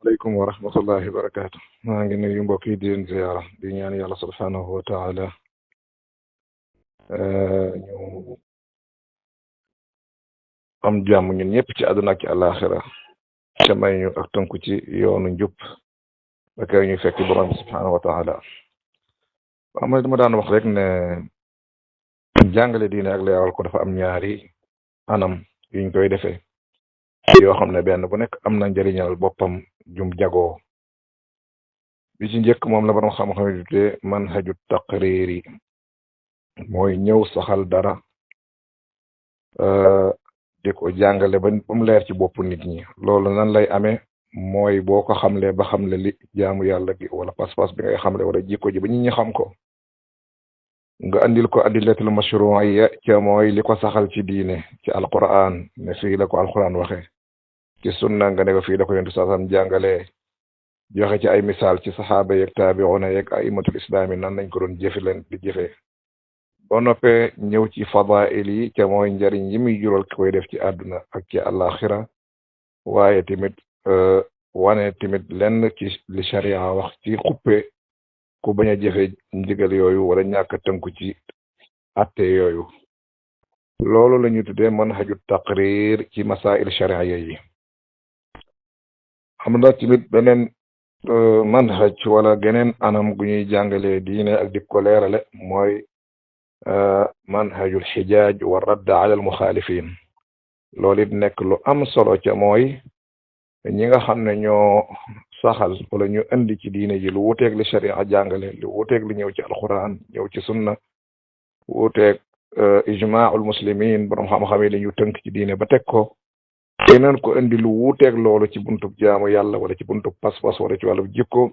aleykum wa rahmatullahi wa barakaatu. maa ngi nuyu mbokk yi di leen ziyaara di ñaan yàlla subhaanahu wa taala ñu am jàmm ñun ñëpp ci àdduna ak ci àllaaxira te may ñu ak tënku ci yoonu njub ba kay ñu fekk borom bi subhaanahu wa taala. waaw man dama daan wax rek ne jàngale diine ak leeral ko dafa am ñaari anam yuñ koy defee yoo xam ne benn bu nekk am na njëriñal boppam jum jagoo. bi ci njëkk moom la borom xam-xam yi tuddee manhaju taqriiri mooy ñëw saxal dara di ko jàngale ba mu leer ci bopp nit ñi. loolu nan lay amee mooy boo ko xamlee ba xamle li jaamu yàlla gi wala pas-pas bi ngay xamle wala jikko ji ba nit ñi xam ko nga andil ko adillatul mashru'iyya ca mooy li ko saxal ci diine ci alquran ne fii la ko alquran waxe ci sunna nga ne ko fii la ko yonent sallam jàngalee joxe ci ay misaal ci saxaaba yeeg taabi'una yeeg aimatul islaami nan nañ ko doon jëfe leen di jëfee boo noppee ñëw ci fadail yi ca mooy njariñ yi muy jural ki koy def ci àdduna ak ci àllaaxira waaye tamit wane tamit lenn ci li sharia wax ci xuppe ku bañ a jëfe ndigal yooyu wala ñàkk tënku ci atte yooyu. loolu la ñu tuddee manhaju taqrir ci masail sharia yi. am na tamit beneen manhaj wala geneen anam gu ñuy jàngalee diine ak di ko leerale mooy manhajul xijaaj wa radd ala al muxaalifin. loolu it nekk lu am solo ca mooy ñi nga xam ne ñoo saxal wala ñu indi ci diine ji lu wuteeg li sharia jàngale lu wuteeg li ñëw ci alquran ñëw ci sunna wuteeg ijmaul muslimin borom xam-xam yi li ñu tënk ci diine ba teg ko keneen ko indi lu wuuteeg loolu ci buntub jaamu yàlla wala ci buntub pas-pas wala ci wàllu jikko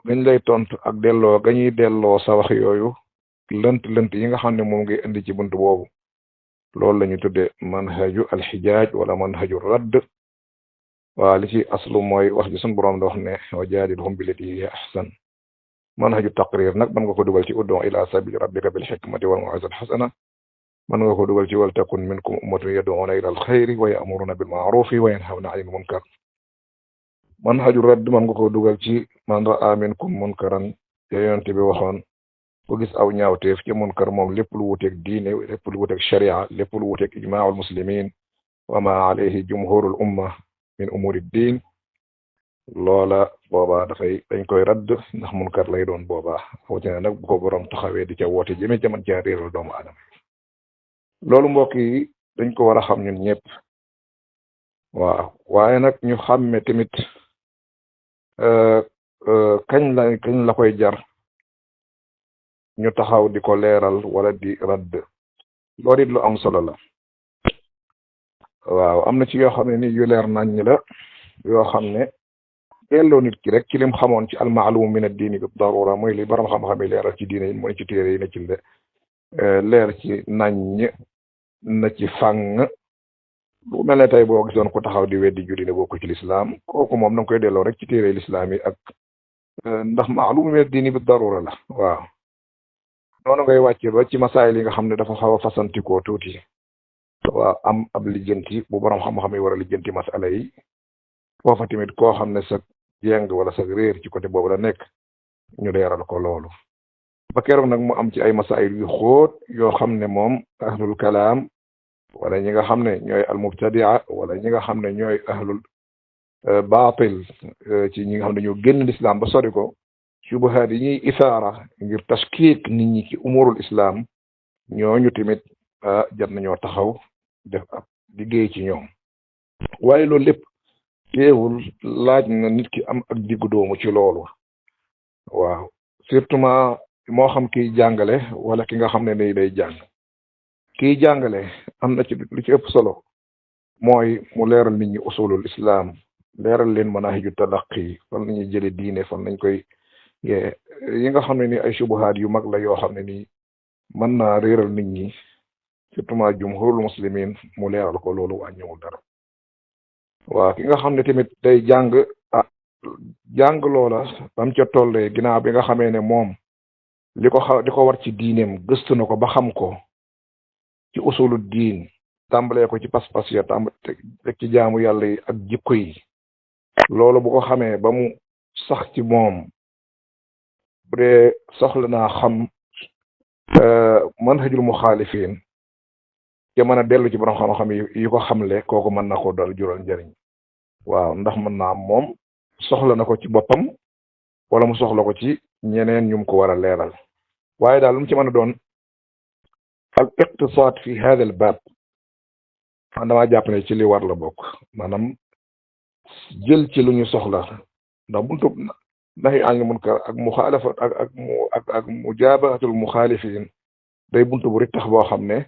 gañ lay tontu ak delloo gañuy delloo sa wax yooyu lënt yi nga xam ne moom ngay indi ci buntu boobu loolu la ñu tudde manhaju alxijaaj wala manhaju radd. waa li ci aslu mooy wax ji sun boroom da wax ne wa jaadilhum billati hiya ahsan. manhaju taqrir nag mën nga ko dugal ci ud'u ila sabili rabbika bil hikmati wal maw'izati hasana mën nga ko dugal ci wal takun minkum ummatun yad'una ila alxayri wa ya'muruna bil ma'rufi wa yanhawna 'anil munkar. manhaju radd mën nga ko dugal ci man ra'a minkum munkaran ya yonent bi waxoon ku gis aw ñaawteef ci munkar moom lépp lu wuteeg diine lépp lu wuteeg sharia lépp lu wuteeg ijmaa'ul muslimin wa ma alayhi jumhurul umma min umuri diin loola boobaa dañ koy radd ndax munkar lay doon boobaa rawatina nag bu ko borom taxawee di ca woote jëme ca man caa réeral doomu aadama. loolu mbokk yi dañ ko war a xam ñun ñëpp. waaw waaye nag ñu xàmme tamit kañ la koy jar ñu taxaw di ko leeral wala di radd. loolu it lu am solo la. waaw am na ci yoo xam ne ni yu leer nañ la yoo xam ne delloo nit ki rek ci lim xamoon ci almaalum min ad-diini bi darura mooy li borom xam-xam yi leeral ci diine yi mooy ci téere yi na ci leer ci nañ na ci fàng. bu mel ne tey boo gisoon ko taxaw di weddi julli ne bokku ci lislaam kooku moom na nga koy delloo rek ci téere lislaam yi ak ndax maalum min ad-diini bi darura la. waaw noonu ngay wàcce ba ci masaayil yi nga xam ne dafa xaw a fasantikoo tuuti. waaw am ab lijjanti bu borom xam-xam yi war a lijjanti masala yi foofa tamit koo xam ne sa jeng wala sa réer ci côté boobu la nekk ñu leeral ko loolu. ba keroog nag mu am ci ay masaayil yu xóot yoo xam ne moom ahlul kalaam wala ñi nga xam ne ñooy al mubtadia wala ñi nga xam ne ñooy ahlul baatil ci ñi nga xam ne ñoo génn lislaam ba sori ko shubuhaat yi ñuy isaara ngir tashkiik nit ñi ci umurul islam ñooñu tamit jar nañoo taxaw def ab liggéey ci ñoom. waaye loolu lépp teewul laaj na nit ki am ak diggu doomu ci loolu. waaw surtout moo xam kiy jàngale wala ki nga xam ne ni day jàng. kiy jàngale am na ci lu ci ëpp solo mooy mu leeral nit ñi usulul islam leeral leen manahiju talaqi fan la ñuy jële diine fan lañ koy yi nga xam ne ni ay shubuhaat yu mag la yoo xam ne nii mën naa réeral nit ñi surtout jumhurul muslimin mu leeral ko loolu wàññiwul dara. waaw ki nga xam ne tamit day jàng loola bam ca tollee ginnaaw bi nga xamee ne moom li ko war ci diineem gëstu na ko ba xam ko ci usulu diin tàmbalee ko ci pas-pas ya teg ci jaamu yàlla yi ak jikko yi loolu bu ko xamee ba mu sax ci moom bu dee soxla naa xam manhajul muxaalifin te mën a dellu ci borom xam-xam yi ko xamle kooku mën na ko dal jural njëriñ waaw ndax mën naa am moom soxla na ko ci boppam wala mu soxla ko ci ñeneen ñu ko war a leeral waaye daal lu mu ci mën a doon al iqtisaad fi hada al baab man damaa jàpp ne ci li war la bokk maanaam jël ci lu ñu soxla ndax buntu nahi anil munkar ak muxaalafa ak mujaabahatul muxaalifin day buntu bu rittax boo xam ne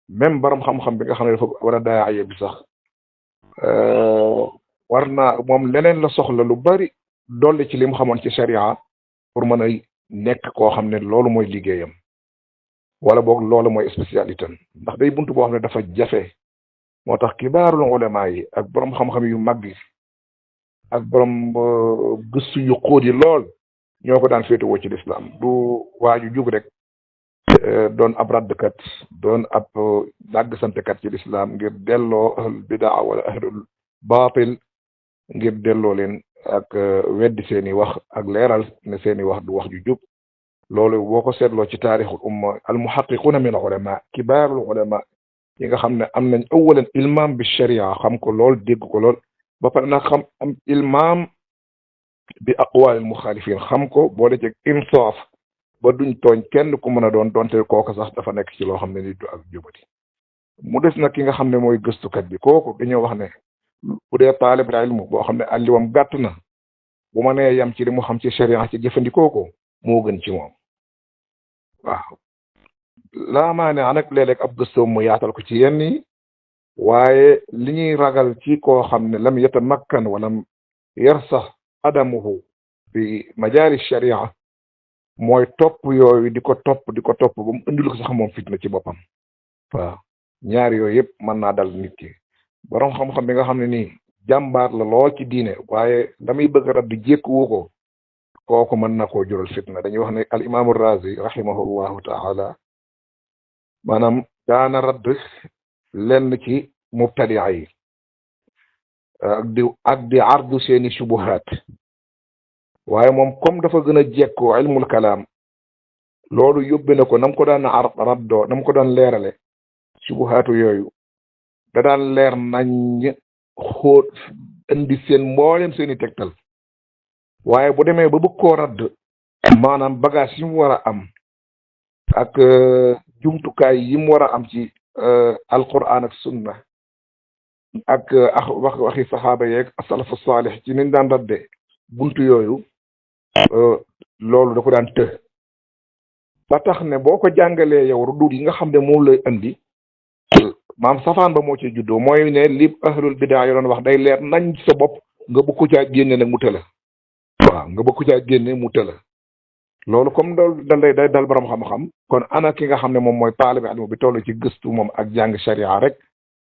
même borom xam-xam bi nga xam ne dafa war a daaya bi sax war naa moom leneen la soxla lu bari dolli ci li mu xamoon ci sharia pour mën a nekk koo xam ne loolu mooy liggéeyam wala boog loolu mooy spécialité ndax day buntu boo xam ne dafa jafe moo tax kibaarul ulama yi ak borom xam-xam yu mag yi ak borom gëstu yu xóot yi lool ñoo ko daan féetewoo ci lislaam du waaju jug rek doon ab raddkat doon ab dàgg santekat ci lislaam ngir delloo ahlul bidaa wala ahlul baatil ngir delloo leen ak weddi seeni wax ak leeral ne seeni wax du wax ju jub loolu boo ko seetloo ci taarixul umma al muhaqiquna min al ulama kibaarul ulama yi nga xam ne am nañ awalan ilmaam bi sharia xam ko lool dégg ko lool ba pare nag xam am ilmaam bi aqwaalil muxaalifin xam ko boole ci insaaf ba duñ tooñ kenn ku mën a doon donte kooku sax dafa nekk ci loo xam ne nit du ak jubati mu des nag ki nga xam ne mooy gëstukat bi kooku dañoo wax ne bu dee taalib ilmu boo xam ne àlliwam gàtt na bu ma nee yam ci li mu xam ci sharia ci jëfandikoo ko moo gën ci moom waaw laa maa ne nag léeg-léeg ab gëstoom mu yaatal ko ci yenn yi waaye li ñuy ragal ci koo xam ne lam yatamakkan wala yarsax adamuhu fi majaali sharia mooy topp yooyu di ko topp ba mu indil ko sax moom fitna ci boppam waaw ñaar yooyu yëpp mën naa dal nit ki borom xam-xam bi nga xam ne nii jàmbaar la lool ci diine waaye damay bëgg a radd jékkuwu ko kooku mën na koo jural fitna dañuy wax ne al imaamu razi rahimahullahu taala maanaam daana radd lenn ci mubtadia yi ak di ardu seeni subuhaat waaye moom comme dafa gën a jekkoo ilmul kalaam loolu yóbbe na ko nam ko daan raddoo nam ko daan leerale subuhaatu yooyu da daan leer nañ xóot indi seen mboolem seeni tegtal waaye bu demee ba bëgg koo radd maanaam bagage yi mu war a am ak jumtukaay yi mu war a am ci alquran ak sunna ak waxi saxaaba yeeg asalafu saalix ci niñ daan radde buntu yooyu loolu da ko daan të ba tax ne boo ko jàngalee yow rudud yi nga xam ne moom lay andi maam safaan ba moo ci juddoo mooy ne li ahlul bidaa yi doon wax day leer nañ sa bopp nga bëgg ko caa génne nag mu tëla waaw nga bëgg ko caa génne mu tëla loolu comme day dal borom xam-xam kon ana ki nga xam ne moom mooy taalibe ilmu bi toll ci gëstu moom ak jàng sharia rek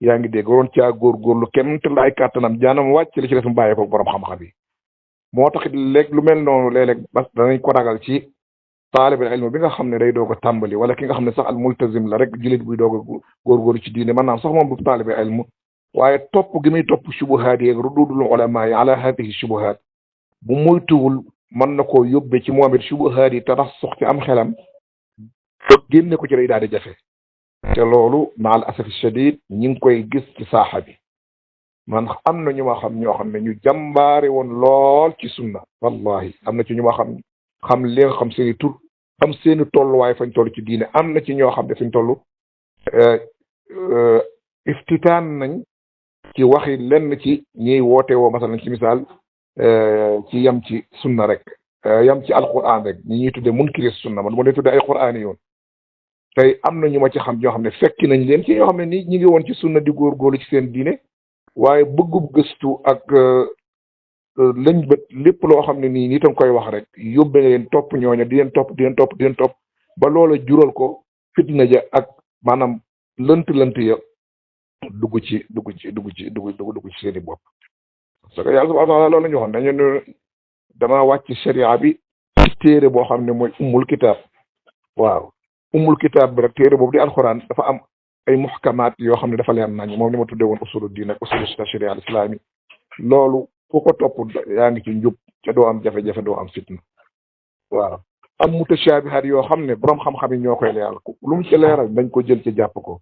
yaa ngi dégg waroon caa góorgóorlu kenn te laay kàttanam jaanam wàcc li ci def mu bàyyee ko borom xam-xam yi moo taxit léeg lu mel noonu léeg-léeg bas danañ ko ragal ci taalibe ilmu bi nga xam ne day doog a tàmbali wala ki nga xam ne sax al multazim la rek jullit buy doog a góorgóorlu ci diine maanaam sax moom bu taalibe ilmu waaye topp gi muy topp shubuhaat yeeg rududul ulama yi ala hadihi shubuhaat bu moytuwul mën na koo yóbbe ci moom it shubuhaat yi tarax sox ci am xelam génne ko ci lay daal di jafe te loolu maal asafi shadid ñi ngi koy gis ci saaxa bi man am na ñu ma xam ñoo xam ne ñu jàmbaare woon lool ci sunna wallahi am na ci ñu ma xam li nga xam seeni tur xam seeni tolluwaay fañ toll ci diine am na ci ñoo xam ne fañ toll iftitaan nañ ci waxi lenn ci ñiy woote woo masalan ci misaal ci yam ci sunna rek yam ci alquran rek ñi ñuy tudde munkiri sunna man mu lay tudde ay quraan yoon tey am na ñu ma ci xam ñoo xam ne fekki nañ leen ci ñoo xam ne nii ñi ngi woon ci sunna di góorgóorlu ci seen diine waaye bëggub gëstu ak lañ bët lépp loo xam ne nii nit a koy wax rek yóbbe leen topp ñooña di leen topp ba loola jural ko fitna ja ak maanaam lënt ya dugg ci seeni bopp parce que yàlla subhanahu wa taala loolu la ñu waxoon dañu ne dama wàcc sharia bi téere boo xam ne mooy ummul kitaab waaw ummul kitaab bi rek téere boobu di alxuraan dafa am ay muhkamaat yoo xam ne dafa leer nañ moom ni ma tuddee woon usulu diin ak usulu sharia al islami loolu ku ko topp yaa ngi ci njub ca doo am jafe-jafe doo am fitna waaw am mutashaabihaat yoo xam ne borom xam-xam yi ñoo koy leeral lu mu ci leeral dañ ko jël ci jàpp ko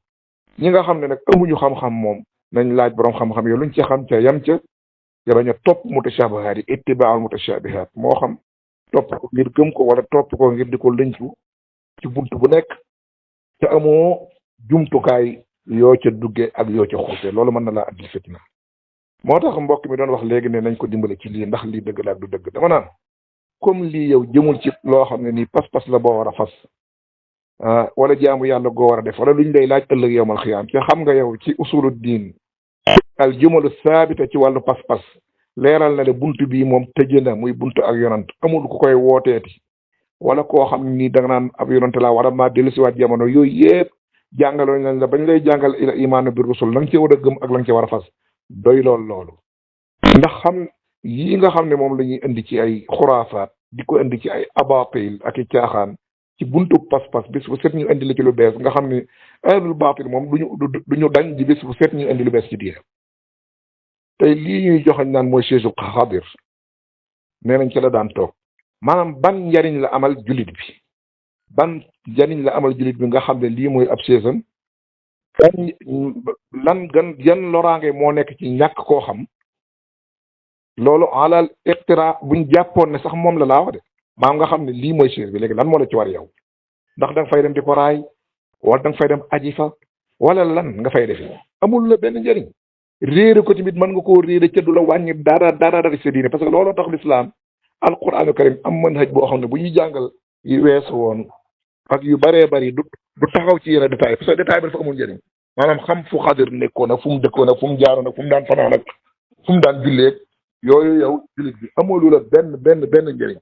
ñi nga xam ne nag amuñu xam-xam moom nañ laaj borom xam-xam yi luñ ci xam ca yam ca ya bañ a topp mutashaabihaat yi ittibaal mutashaabihaat moo xam topp ko ngir gëm ko wala topp ko ngir di ko lëñcu ci bunt bu nekk te amoo jumtukaay yoo ca dugge ak yoo ca xuute loolu mën na laa andil fitna moo tax mbokk mi doon wax léegi ne nañ ko dimbale ci lii ndax lii dëgg la ak du dëgg dama naan comme lii yow jëmul ci loo xam ne nii pas-pas la boo war a fas wala jaamu yàlla goo war a def wala luñ lay laaj ëllëg yowmal xiyaam te xam nga yow ci usulu diin al jumalu saabita ci wàllu pas-pas leeral na le bunt bii moom tëje na muy bunt ak yonant amul ku koy wooteeti wala koo xam ni da nga naan ab yonante laa war a maa dellu siwaat jamono yooyu yëpp jàngaloo nañ la bañ lay jàngal ila imaanu bir rusul la nga ci war a gëm ak la nga ci war a fas doy loolu ndax xam yii nga xam ne moom la ñuy indi ci ay xuraafaat di ko indi ci ay abatil ak i caaxaan ci buntu pas-pas bis bu set ñu indi la ci lu bees nga xam ne ahlul baatil moom duñu dañ di bis bu set ñu indi lu bees ci diine tey lii ñuy joxañ naan mooy Cheikh Xadir nee nañ ci la daan toog maanaam ban njariñ la amal jullit bi ban njariñ la amal jullit bi nga xam ne lii mooy ab seesam yan loraange moo nekk ci ñàkk koo xam loolu alal iqtira buñ jàppoon ne sax moom la laa wax de maam nga xam ne lii mooy sees bi léegi lan moo la ci war yow ndax da nga fay dem di ko raay wala da nga fay dem aji fa wala lan nga fay defi amul la benn njariñ réere ko tamit mën nga koo réere ca du la wàññi dara sa diine parce que looloo tax l'islam alquranu karim am manhaj boo xam ne bu ñuy jàngal yu weesu woon ak yu bëree bëri du taxaw ci yenn détail parce que détail bi dafa amul njëriñ maanaam xam fu Xadir nekkoon ak fu mu dëkkoon ak fu mu jaaroon ak fu mu daan fanaan ak fu mu daan julleeg yooyu yow jullit bi amulu la benn njëriñ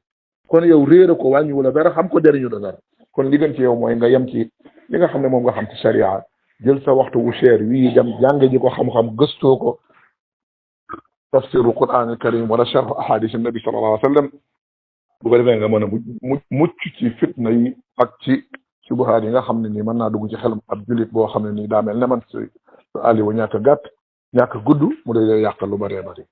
kon yow réere ko wàññiwu la dara xam ko jëriñu la dara kon li gën ci yow mooy nga yem ci li nga xam ne moom nga xam ci sharia jël sa waxtu wu cher wii dem jànge ji ko xam-xam gëstoo ko tafsiru quran al karim wala sharh ahadis nabi sallallahu alayhi wa sallam bu ko defee nga mën a mucc ci fitna yi ak ci subuhaat yi nga xam ne nii mën naa dugg ci xelam ab jullit boo xam ne nii daa mel ne man si àlli wa ñàkk gàtt ñàkk gudd mu day yàqal lu bëree bëri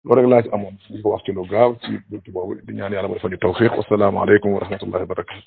loolu rek laa ci amoon di ko wax ci lu gaaw ci buntu boobu di ñaan yàlla mu defal ñu tawfiq wassalaamu aleykum wa rahmatullahi wa barakatu